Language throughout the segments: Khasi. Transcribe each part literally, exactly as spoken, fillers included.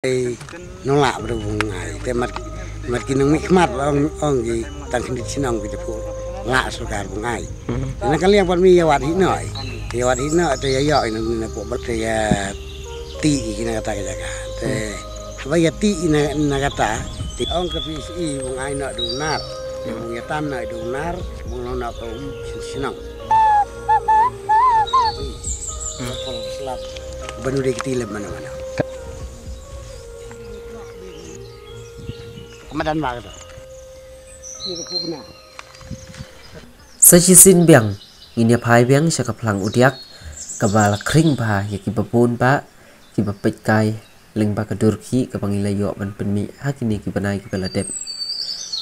Nong lah bro bung ai. Te mat, mat ki nong mih khmat ong, ong ki tang khyndiat shnong ki te phu. Lah sorkar bung ai. Na ka liang pat mi ïa wad hi noi. Ïa wad hi noi te ïa ïoh ina na pok bal te ïa ti ki na kata ka jaka. Te haba ïa ti ina na kata. Te ong ka P H E bung ai noh dunar. Te bung ïa tan noh dunar. Bung long noh ka um shnong. Slap. Banu de kiti lem mana mana. Kamadan ba ka. Sa shisien biang, ngin ïa phai biang sha ka phlang u diak, kaba la khring bha ïa kiba bun bah, kiba peit kai, lyngba ka dur khih kaba ngi la ïoh ban pynmih ha kine ki bnai kiba la dep.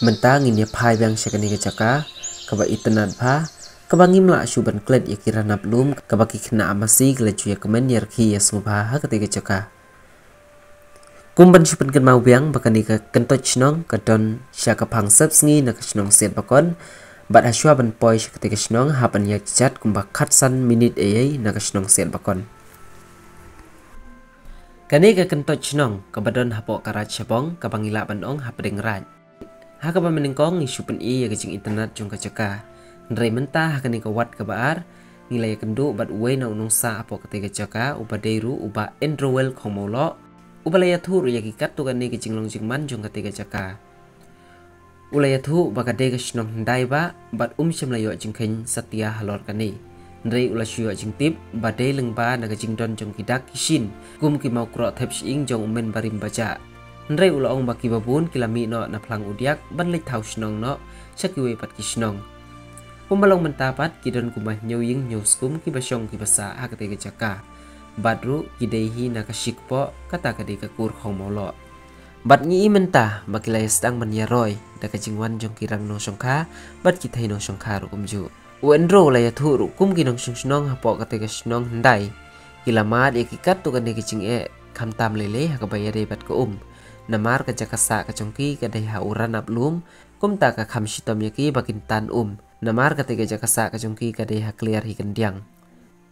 Mynta ngin ïa phai biang sha kane ka jaka, kaba itynnad bha, kaba ngim lah shuh ban klet ïa ki ranab lum, kaba ki khynnah masi ki la ju ïa kmen ïa rkhie ïa sngewbha ha kate ka jaka. Kum ban shu pynkynmaw biang ba kane ka kyntoit shnong ka don sha ka phang sepsngi na ka shnong Siatbakon, bad hashwa ban poi sha kate ka shnong hap ban ïa jat kumba khatsan minit eiei na ka shnong Siatbakon. Kane ka kyntoit shnong kaba don hapoh ka Raid Shabong kaba ngi lah ban ong hapdeng Raid. Ha kaba mynnyngkong ngi shu pyni ïa ka jingitynnad jong ka jaka. Hynrei mynta ha kane ka wat kaba ar, ngi la ïakynduh bad uwei na u nongsah hapoh kate ka jaka, uba dei ruh u Bah Andrewell Khongmawloh, uba la ïathuh ruh ïa ki katto katne ka jinglong jingman jong kate ka jaka. U la ïathuh ba ka dei ka shnong hyndai bah, bad um shym la ïoh jingkheiñ satia halor kane. Hynrei u la shu ïoh jingtip ba dei lyngba na ka jingdon jong ki dak ki shin, kum ki mawkroh thep shyieng jong u Mynbarim Bajah. Hynrei u la ong ba kiba bun ki la mih noh na phlang u diak ban leit thaw shnong noh sha kiwei pat ki shnong. Kumba long mynta pat ki don kumba hynñiew ïing hynñiew skum kiba shong kiba sah ha kate ka jaka. Bad ruh ki dei hi na ka shi kpoh, kata ka dei ka kur Khongmawloh. Bad ngi i mynta ba ki la ïa sdang ban ïaroi da ka jingwan jong ki rang nongshongkha bad ki thei nongshongkha ruh kumjuh. U Andrew u la ïathuh ruh kum ki nongshong shnong hapoh kate ka shnong hyndai, ki la mad ïa ki katto katne ki jingeh, khamtam lei lei ha kaba ïadei bad ka um. Namar ka jaka sah ka jong ki ka dei ha u ranab lum, kumta ka kham shitom ïa ki ba kin tan um. Namar kate ka jaka sah ka jong ki ka dei ha kliar hi kyndiang.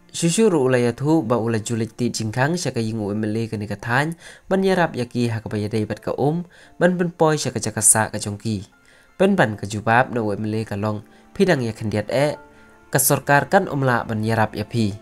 Shuh shuh ruh u la ïathuh ba u la ju leit tied jingkhang sha ka ïing u M L A kane ka thaiñ ban ïarap ïa ki ha kaba ïadei bad ka um, ban pynpoi sha ka jaka sah ka jong ki. Pynban ka jubab na u M L A ka long, phi dang ïa khyndiat eh, ka sorkar kan ym lah ban ïarap ïa phi.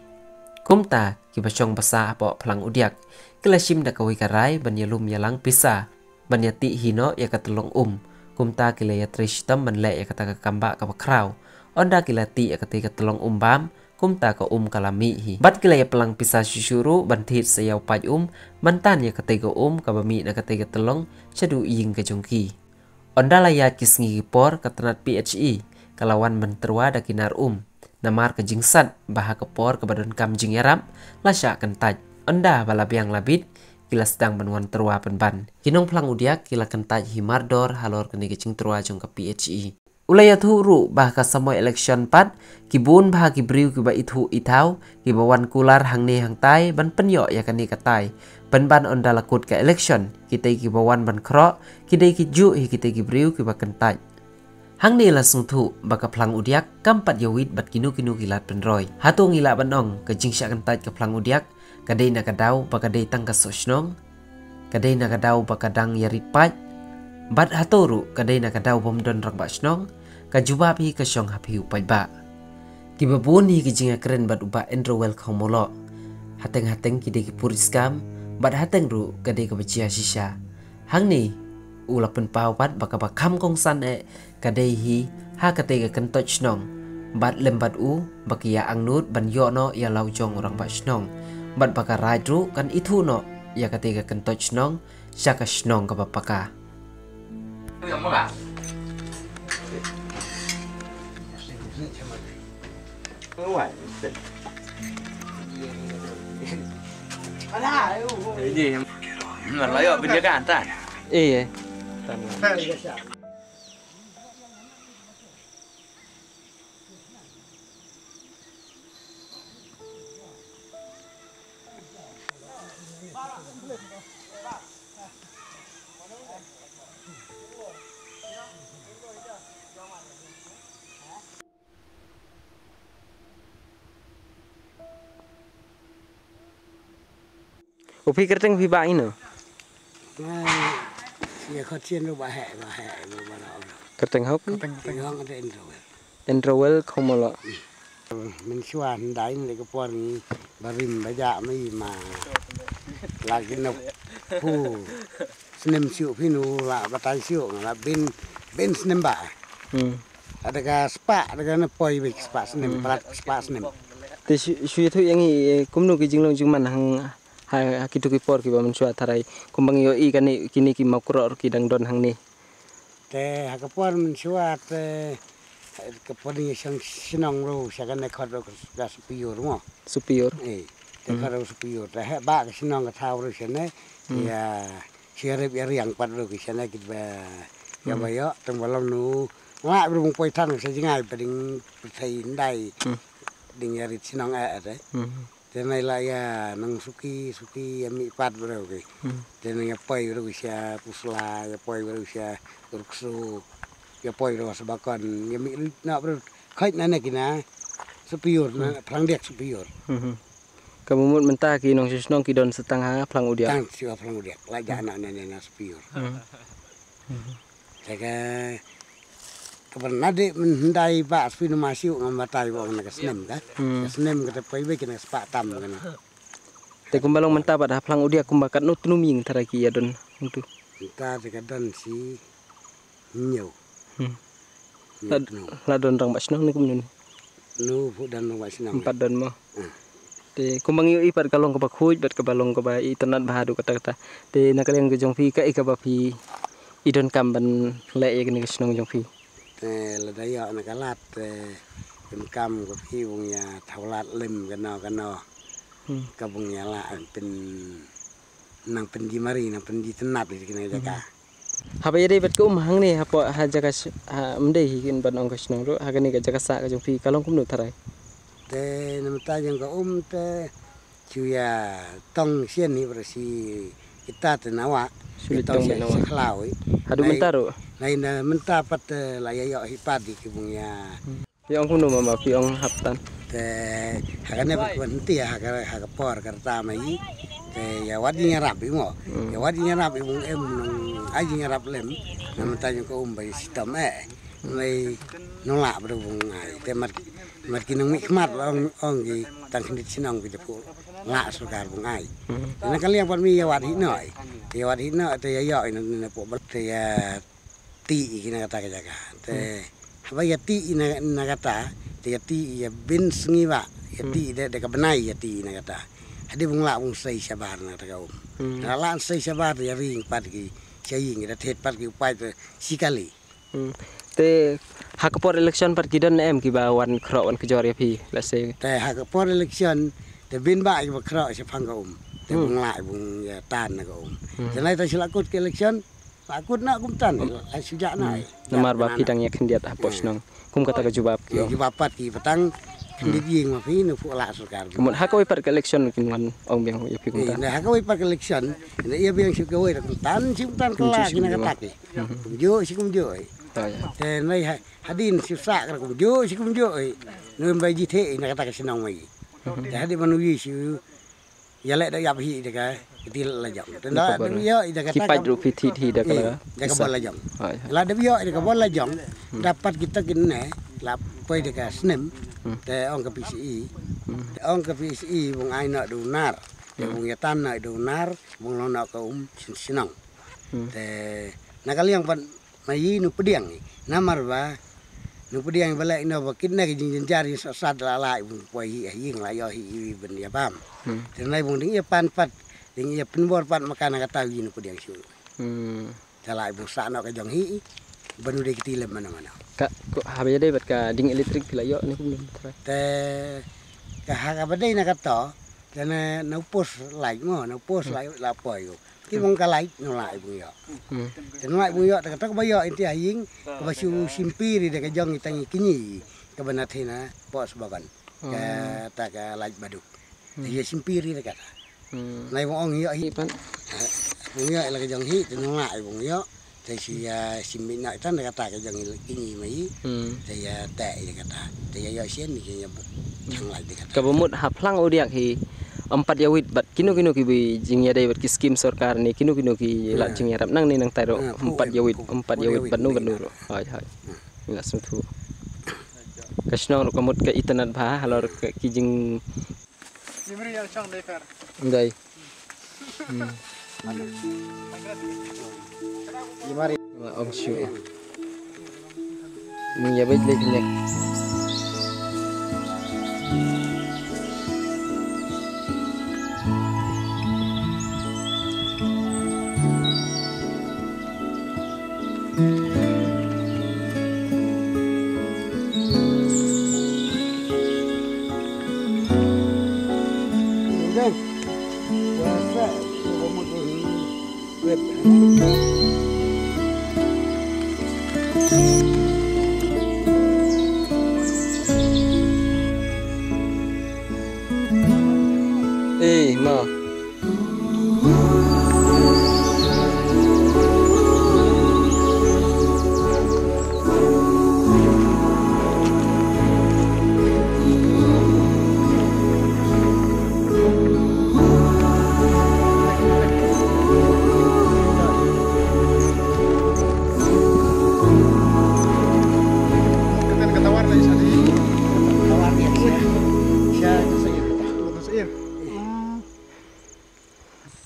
Kumta kiba shong ba sah hapoh phlang u diak ki la shim da kawei ka rai ban ïalum ïalang pisa ban ïa tih hi noh ïa ka tyllong um. Kumta ki la ïatrei shitom ban leh ïa kata ka kambah kaba khraw. Ynda ki la tih ïa kata ka tyllong um bam, kumta ka um ka la mih hi. Bad ki la ïa pynlang pisa shuh shuh ruh ban thied sa ïa u paid um, ban tan ïa kata ka um kaba mih na kata ka tyllong shaduh ïing ka jong ki. Ynda la ïaid ki sngi ki por, ka tnat P H E ka la wan ban tyrwa da ki nar um. Namar ka jingsat ba ha ka por kaba donkam jingïarap la shah kyntait. Ynda ba la biang la bit, ki la sdang ban wan tyrwa pynban. Ki nongphlang u diak ki la kyntait hi mardor halor kane ka jingtyrwa jong ka P H E. U la ïathuh ruh ba ha ka samoi election pat, ki bun bha ki briew kiba ithuh ithaw, kiba wan kular hangne hangtai ban pynïoh ïa kane katai. Pynban ynda la kut ka election, kitei kiba wan ban khroh ki dei ki juh hi kitei ki briew kiba kyntait. Hangne la sngewthuh ba ka phlang u diak kam pat ïawit bad kino kino ki lad pynroi. Hato ngi lah ban ong ka jingshah kyntait ka phlang u diak ka dei na ka daw ba ka dei tang ka soh shnong? Ka dei na ka daw ba ka dang ïarit paid? Bad hato ruh ka dei na ka daw bym don rangbah shnong? Ka jubab hi ka shong ha phi u paidbah. Kiba bun hi ki jingïakren bad u Bah Andrew Well Khongmawloh. Hateng hateng ki dei ki puriskam, bad hateng ruh ka dei kaba jia shisha. Hangne u la pynpaw pat ba kaba kham kongsan eh ka dei hi ha katei ka kyntoit shnong. Bad lem bad u ba ki ïa angnud ban ïoh noh ïa la u jong u rangbah shnong. Bad ba ka raid ruh kan ithuh noh ïa katei ka kyntoit shnong sha ka shnong kaba paka. Iya. U phi kyrteng phi ba ino? Nga ïa khot sien ruh ba heh, ba heh, ba, ba la ong. Kyrteng hok? Kyrteng hok ada interval. Interval khong molo. Mynshuwa hyndai ne ka por ngi barim ba jah mai ma la ki nop phu snem shuh phi nu la batai shuh nga la bin, bin snem ba. Hmm. Ada ka spah, ada ka na poi bik spah snem, hmm, palat spah snem. Te shu, shu ïathuh ïa ngi, eh, kumno ki jinglong jingman hang ha, ha kitu ki por kiba mynshuwa tharai kumba ngi ïohi kane kine ki mawkroh ki dang don hangne. Te ha ka por mynshuwa te ka por ngi shong shnong ruh sha kane khot ruh ka Supiur mo. Supiur. Eh, te khot ruh Supiur. Te heh ba ka shnong ka thaw ruh shane. Hmm. Ïa sharip ïa riang pat ruh ki shane kiba ïa ba ïoh tang ba long nu. Nga ruh poi than sha jngai ba ding pyrthei ndai. Hmm. Ding ïa rit shnong eh eh te. Hmm. Te nai la ïa nang suki, suki ïa mih pat bro ki. Hmm. Te nang ïa poi bro ki sha Pusla, ïa poi bro ki sha Urksu, ïa poi bro sha Bakon, ïa mih rit na bro. Khait na ne kina Supiur na, hmm, Phrang Diak Supiur. Hmm. Ka mut mynta ki nongshong shnong ki don sa tang ha Phrang Udiak. Tang sha Phrang Udiak, la jah na ne ne na Supiur. Hmm. Hmm. Te ka, ka ban nadi myndai ba spi nu ma siu ngam batai ba ong na ka snem ka. Hmm. Ka snem ka te poi bek na ka spah tam ka na. Te kumba long mynta bad ha Phrang Udiak kumba katno tnum ïing tharai ki ïa don hangtu. Mynta te ka don shi hynñiew. Hmm. La, la don rangbah shnong ne kumno ne? Nu phu don rangbah shnong. Empat don mo. Hmm. Te kumba ngi ïohi pat ka long kaba khuid bad kaba long kaba itynnad bha haduh katta katta. Te na ka liang ka jong phi kaei kaba phi i donkam ban leh ïa kane ka shnong jong phi? Te lada ïoh na ka lad te donkam ka phi bung ïa thaw lad lem kano kano. Hmm. Ka bung ïa lah pyn nang pynjimari nang pynjitynnad ïa kane ka jaka. Hmm. Haba ïadei bad ka um hangne hapoh ha jaka sh-, ha, ym dei hi kin ban ong ka shnong ruh, ha kane ka jaka sah ka jong phi ka long kumno tharai? Te na mynta jong ka um te shu ïa tong sien hi bro shi kita te na wah. Shu ïa tong sien na wah. Shi khlaw hi. Haduh mynta ruh. Nai na mynta pat te la ïa ïoh hi pat hi ki bung ïa. Hmm. Phi ong kumno mama, phi ong hap tan. Te ha kane ba kwan ti ha ka, ha ka por ka rta ma i. Te ïa wad ïa rap i mo. Hmm. Ïa wad ïa rap i bung em nong ai ïa rap lem. Na mynta ïa ka um ba i sitom eh. Nai nong la ba bung ai. Te mat, mat ki nong mih khmat ba ong, ong ki tang khyndiat shnong ki te phu la sorkar bung ai. Hmm. Te na ka liang pat mi ïa wad hi noi. Ïa wad hi noi te ïa ïoh i na, na phu ba te ïa ti i ki na kata ka jaka. Te haba ïa ti i na, na kata, te ïa ti i ïa bin sngi ba, ïa ti i de, de ka bnai ïa ti i na kata. Hadi bung la bung sei shabar na kata ka um. Hmm. Na la sei shabar ïa ring pat ki, sha ïing da thet pat ki u paip te shi kali. Hmm. Te ha ka por election pat ki don em kiba wan khroh wan kjor ïa phi, let's say. Te ha ka por election, te bin ba kiba khroh shaphang ka um. Te bung la bung ïa tan na ka um. Hmm. Te nai ta shi la kut ka election, la kut na kumtan, la shu jah na. Hmm. Namar ba phi dang ïa khyndiat hapoh shnong. Kum kata ka jubab ki ong. Jubab pat ki patang khyndiat ïing ma phi nu phu la sorkar. Ka mut ha kawei pat ka election kin wan ong biang ïa phi kumta. Eh, na ha kawei pat ka election, na ïa biang shu kawei da kumtan, shu kumtan ka la ki na kata ki. Hmm. Kumjuh shi kumjuh. Oh, ya. Te nai ha, hadin shu sa ka kumjuh shi kumjuh. Nu ba ji the na kata ka shnong mai. Hmm. Te hadin manu yi shu ïa leh da ïap hi da ka kti la jong. Te da ïoh da ka ki pait ruh phi thit hi da ka la da ka bol la jong. La da ïoh da ka bol la jong. Hmm. Da pat kita kin ne la poi da ka snem. Hmm. Te ong ka P C E. Hmm. Te ong ka P C E bung ai na du nar. Te bung ïa tan na du nar bung long na ka um shin shnong. Hmm. Te na ka liang pat ma i nu pdiang i. Namar ba nu pdiang i ba leh ino ba kit na ki jingjynjar i sat sat la la i bun poi hi i ing la ïoh hi i ben ïa bam. Hmm. Te nai bung ding ïa pan pat ding ïa pynbor pat ma ka na kata i nu pdiang shu. Hmm. Te la i bung sa no ka jong hi i ba nu dei kti lem mano mano. Ka ko haba ïa dei bad ka ding elektrik phi la ïoh ne kumno trai? Te ka ha ka ba dei na kata te na, na u pos lait mo na u pos lait la poi u. Ki bang ka lait nu la i bung ïoh. Hmm. Te nu la i bung ïoh te ka tok ba ïoh inti ha ïing ka ba shu simpiri da ka jong i tang i kini ka ba na thina pos bagan. Hmm. Ka ta ka lait baduk. Hmm. Te ïa simpiri da ka ta. Hmm. Nai bung ong ïoh hi pan. Bung ïoh la ka jong hi te nu la i bung ïoh. Te si ïa simbi na tan da ka ta ka jong i kini mai. Hmm. Te ïa te i da ka ta. Te ïa ïoh sien ni ki ïa chang lait da ka ta. Ka ba mut ha phlang u diak hi. Ym pat ïawit bad kino kino ki ba jingïadei bad ki skim sorkar ne kino kino ki lad jingïarap nangne nangtai ruh. Ym pat ïawit, ym pat ïawit bad no bad no ruh. Hooid, hooid. Nga sngewthuh. Ka shnong ruh ka mut ka itynnad bha halor ki jing. Dei. Ong shu. Ni ya bej lek nek. Ei, ma.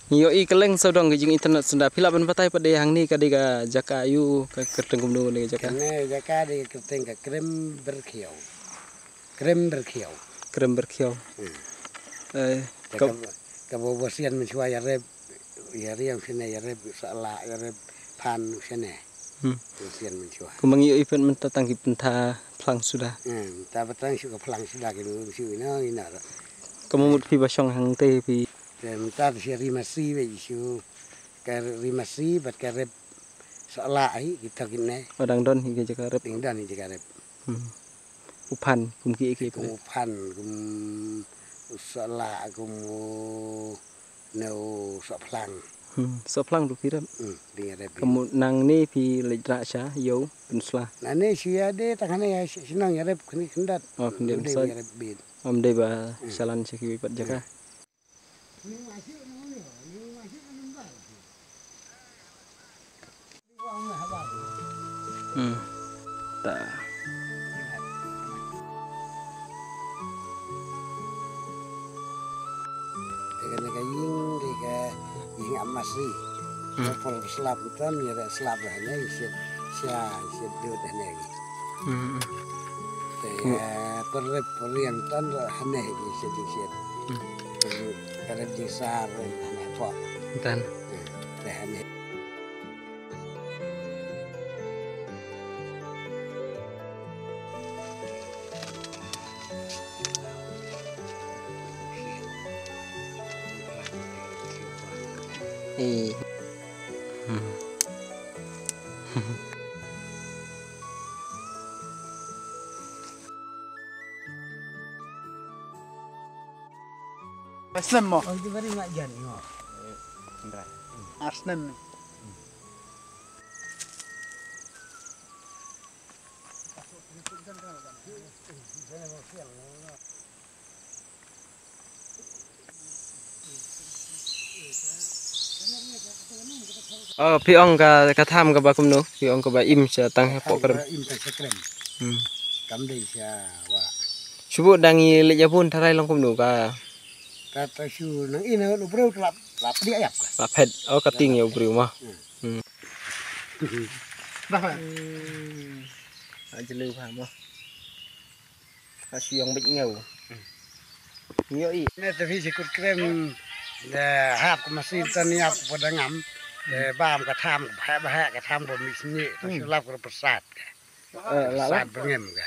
Ngi ïohi kylleng sawdong ka jingitynnad syndah. Phi lah ban batai pat de hangne ka dei ka jaka aiu, ka kyrteng kumno ne ka jaka? Kane jaka dei ka kyrteng ka Krem Berkhiaw. Krem Berkhiaw. Krem Berkhiaw. Hmm. Eh, ka, ka, kaba basian mynshuwa ïarep, ïariang shane ïarep, sala ïarep, phan shane. Hmm. Basian mynshuwa. Kumba ngi ïohi pat mynta tang ki pynta phlang suda. Hmm, mynta ba tang shu ka phlang suda ki nu shu ina ina. Ka mut phi ba shong hangte phi. Te mynta te shi ri masi ba shu ka ri masi bad ka rep sala ai kita kine. O dang don hi ka jaka rep. Dang don hi jaka rep. Hmm. U phan kum ki ki. Kum u phan kum u sala kum u ne u sohphlang. Hmm. Sohphlang tu ki rep. Hmm. Ding rep. Ka mut nangne phi leit rah sha ïew pynsla. Nangne shu ïa de tang hane ïa shnong ïarep khyndiat khyndiat. Oh, khyndiat. Ym dei ba shalan sha kiwei pat jaka. Hmm. Ta. Te kane ka ïing, te ka ïing ap masi. Hmm. Ka por slap ton, ïa da slap da hane, ïa shet, sha, ïa shet dud hane. Hmm. Te, eh, por rep, por riang ton, da hane, ïa shet, ïa shet. Hmm. Ka rep jingsar, hane, pok. Tan. Hmm. Te hane. Eh. Hmm. Asnem mo. Asnem. Oh, phi ong ka, ka tham kaba kumno, phi ong kaba im sha tang hapoh krem. Im tang sha krem. Hmm. Kam dei sha wa. Shu bud dang ïa leit ïa bun tharai long kumno ka. Ka ta shu nang ina u briew la, la pdiak ïap ka. La phet, oh, ka ting ïa u briew mo. Hmm. Hmm. Dah. Hmm. Ajlu pha mo. Ka shu ïong bit ngew. Ngi ïohi. Ne te phi shi kut krem, de hap ka masi tan ïap ka pada ngam. De bam ka tham, ka bha bha ka tham ba mix ni, ta shu lap ka persat. Eh, la la. Persat bengem ka.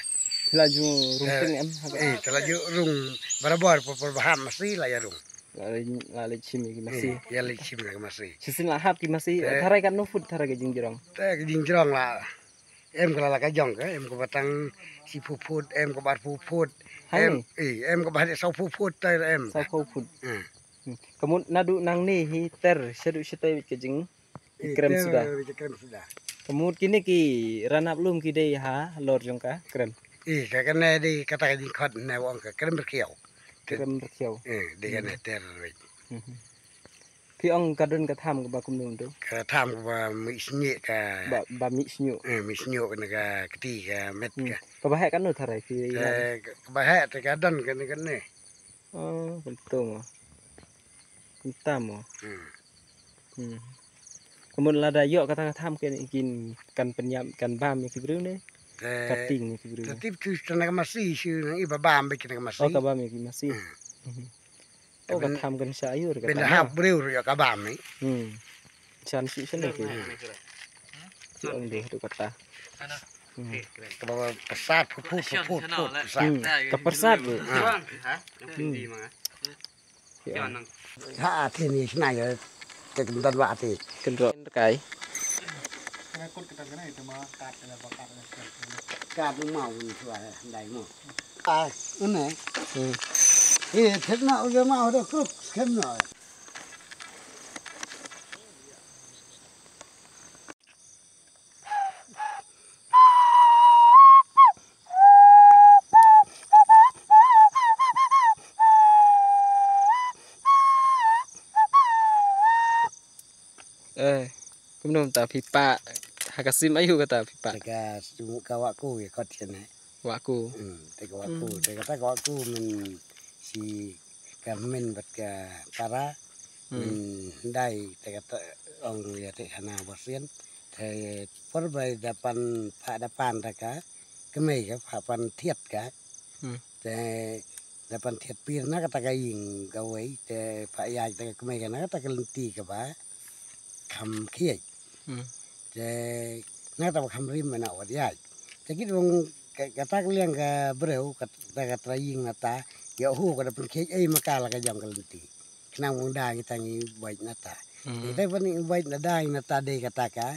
Te la ju rung ping em, ha ka. Eh, te la ju rung barabor por por ba hap masi la ïa rung. La la, la la shim ki masi. Eh, ïa la shim ki masi. Shisien la hap ki masi, te tharai katno foot, tharai ka jingjrong. Te ka jingjrong la. Em ka la la ka jong ka, em kaba tang shiphew foot, em kaba arphew foot. Em, eh, em kaba hadien sawphew foot tai em. Sawphew foot. Hmm. Hmm. Ka mut naduh nangne hi ter shaduh shatei ka jing, eh, krem suda. Ter ka krem suda. Ka mut kine ki ranap lum ki dei halor jong ka krem. Eh, ka kane dei kata ka jingkhot ne ong ka Krem Berkhiaw. Rem rkhiaw. Eh, dei kane ter wei. Mhm. Phi ong ka don ka tham kaba kumno tu? Ka tham kaba mih snieh ka. Ba, ba mih snieh. Eh, mih snieh kane ka kti ka met ka. Kaba heh kano tharai phi? Eh, kaba heh te ka don kane kane. Oh, kumta mo. Kumta mo. Hmm. Hmm. Kumno lada ïoh kata ka tham kin, kin kan pynïap kan bam ïa ki briew ne? Ka ting ïa ki briew. Te tip tu tang ka masi shu nang i ba bam ba ki tang ka masi. Oh, ka bam ïa ki masi. Hmm. Hmm. Oh, ka tham kan sa ayu ka. Pynda hap briew ïa ka bam ni. Hmm. San si san ki. Hmm. Ki ong deh tu kata. Hmm. Ka ba pesat put put put put pesat. Hmm. Ka pesat tu. Hmm. Ha, te ni sna ya. Te kendan wa te. Kendro kai. Kat ma un tua dai mo. Ah, ini. Hmm. Eh, te na udah mau udah kruk skem na. Eh, kumno ta phi pah ha ka sim ayu kata phi pah? Te ka sim ka wah ku ya kot sene. Wah ku. Hmm, te ka wah ku, hmm, te kata ka wah ku men si ka men bad ka para. Hmm. Men dai te kata ong ya te khana bosien. Te por bai da pan pa da pan da ka kemei ka pa pan thiat ka. Hmm. Te da pan thiat pir na kata ka ïing kawei te pa ïaid te ka kemei ka na kata ka lynti kaba kham khiej. Hmm. Te na kata ba kham rim na wat ïaid. Te kit bang ka, kata ka liang ka breu kata ka tra ïing na ta ïa hu ka da pan khiej ei ma ka la ka jong ka lynti. Khnang bang da ngi ta ngi bait na ta. Hmm. Te ban ngi bait na da ngi na ta dei kata ka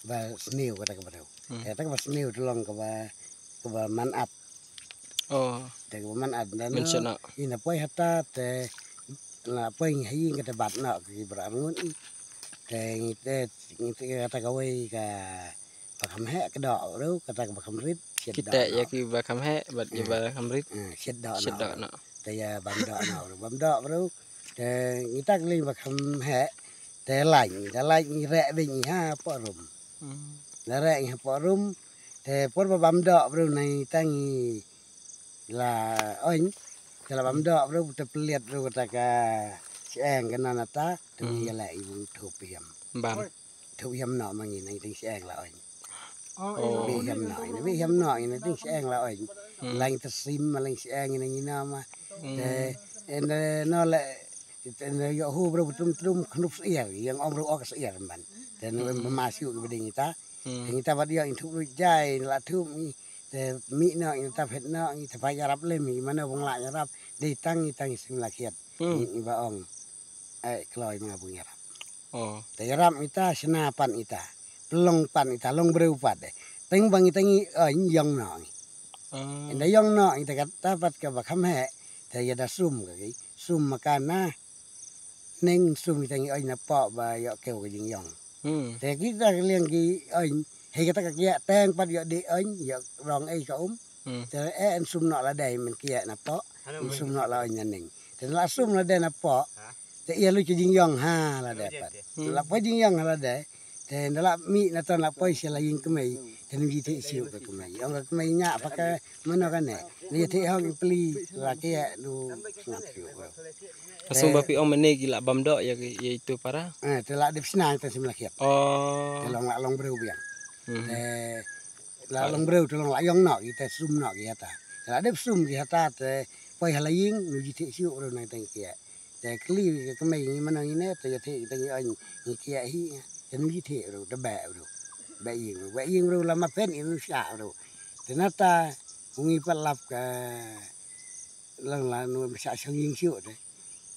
ba sniew kata ka breu. Hmm. Kata ka ba sniew te long ka ba, ka ba man at. Oh. Te ka ba man at da no. Ina poi hata te la poi ngi ha ïing kata bat no ki bra ngun i. Te ngi te, ngi te kata ka wei ka ba kham heh ka doh ruh, kata ka ba kham rit, shet doh. Kita ïa ki ba kham heh bad ïa ba kham rit. Eh, shet doh no. Te ïa bam doh no ruh, bam doh ruh. Te ngi ta ka lieng ba kham heh. Te lain, te lain ngi rek bad ngi ha porum. Hmm. La rek ngi ha porum. Te por ba bam doh ruh nai ta ngi la oin. Te la bam doh ruh te peliat ruh kata ka sieng ka nana ta. Te ngi ïa la i bung thup hiam. Bam. Thup hiam no ma ngi nang ting sieng la oin. Oh. Bi hiam no, ina bi hiam no, ina ting sieng la oin. Hmm. Lang ta sim ma lang sieng ina ngi na ma. Hmm. Te ina no le ina yo hu bro trum trum knup sier, yang om ro ok sier man. Te no ba ma siu ki beding ita. Hmm. Te ngi ta bad yo in thup ru jai la thup ngi. Te mi no ina ta phet no ngi ta pa yarap lem ngi mano bung la yarap. Dei tang ngi tang sim la khiat. Hmm. Ngi ba ong. Ai kloi ma bung yarap. Oh. Te ïarap ita, shna pan ita. Long pan ita, long breu pat de. Teng bang ita ngi, eh, yong no ngi. Ah. Inda yong no ita kata pat ka ba kham heh. Te ïa da sum ka ki. Sum ma ka na. Neng sum ita ngi oi na pok ba ïoh kew ka jingyong. Hmm. Te kita ka liang ki oi. Hei kata ka kiak teng pat ïoh di oi, ïoh rong ei ka um. Hmm. Te eh en sum no la dei men kiak na pok. En sum no la oi na neng. Te la sum la dei na pok. Te ïa lu ki jingyong ha la dei pat. Hmm. La poi jingyong ha la dei. Te nda la mi na ton la poi sha la ïing kmei. Te nu ji te siu ka kmei. Ong ka kmei nya pa ka mano ka ne. Ni te hong pli la ke nu sngap siu. Ka sum ba pi ong mene ki la bam doh ïa ki, ïa itu para. Eh, te la dep sna te sim la khiat. Oh. Te long la long breu biang. Hmm. Te la long breu te long la yong no ki te sum no ki hata. Te la dep sum ki hata te poi ha la ïing nu ji te siu ru na te ki. Te kli ka kmei ngi mano ngi ne te ïa te te ngi oi ngi kia hi. Te nu ji te ru te be ru. Be ïing ru. Be ïing ru la ma pen ïa nu sha ru. Te na ta ngi pa lap ka lang la nu sha shang ïing shu te.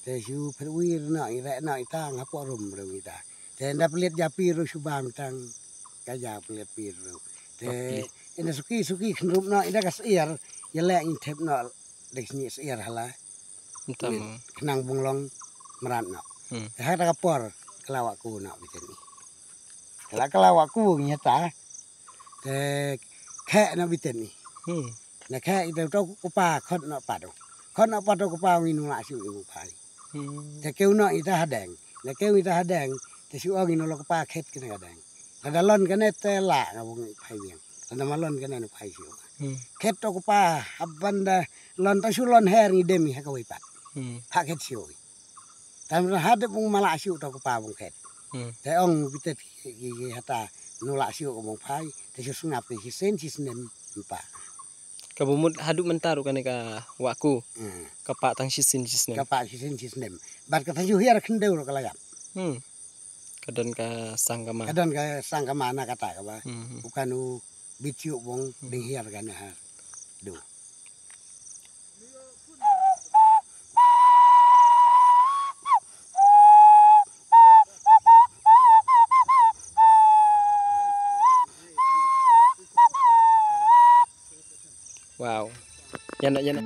Te shu pher wir no ngi re no ita nga po rum ru ita. Te nda peliat ja pi ru shu bam tang ka ja peliat pi ru. Te ina suki suki khnrup no ina ka sier ïa le ngi thep no dek sni sier hala. Nta mo. Khnang bung long mrad no. Hmm. Te ha ta ka por ka la wa ku no biten ni. Ka la ka la wa ku ngi ta. Te khe no biten ni. Hmm. Na khe ita to ku pa khot no pa do. Khot noh pat u kpa, u ong ngi ym lah shuh ïa u phai. Hmm. Te kiew noh ita ha deng. Te kiew ita ha deng, te shu ong ngi nulor kpa khet kane ka deng. Lada lon kane te lah nga bong phai biang. Lada ma lon kane na phai shuh. Hmm. Khet to kpa, haba da lon to shu lon her ngi dem ha kawei pat. Hmm. Ha khet shuh. Tam ha dep bong ma lah shuh to kpa bong khet. Hmm. Te ong bitet ki, ki, ki hata nulor shuh bong phai, te shu sngap ki shisien shisnem mpa. Kaba mut haduh mynta ruh kane ka wah ku. Hmm. Ka pah tang shisien shisnem. Ka pah shisien shisnem. Bad kata ju hiar khyndew ruh ka la ïap. Hmm. Ka don ka sangkama. Ka don ka sangkama na kata kaba. Hmm. U kan u bit shuh bong ding hiar kane ha. Du. Wow. Ïa na, ïa na.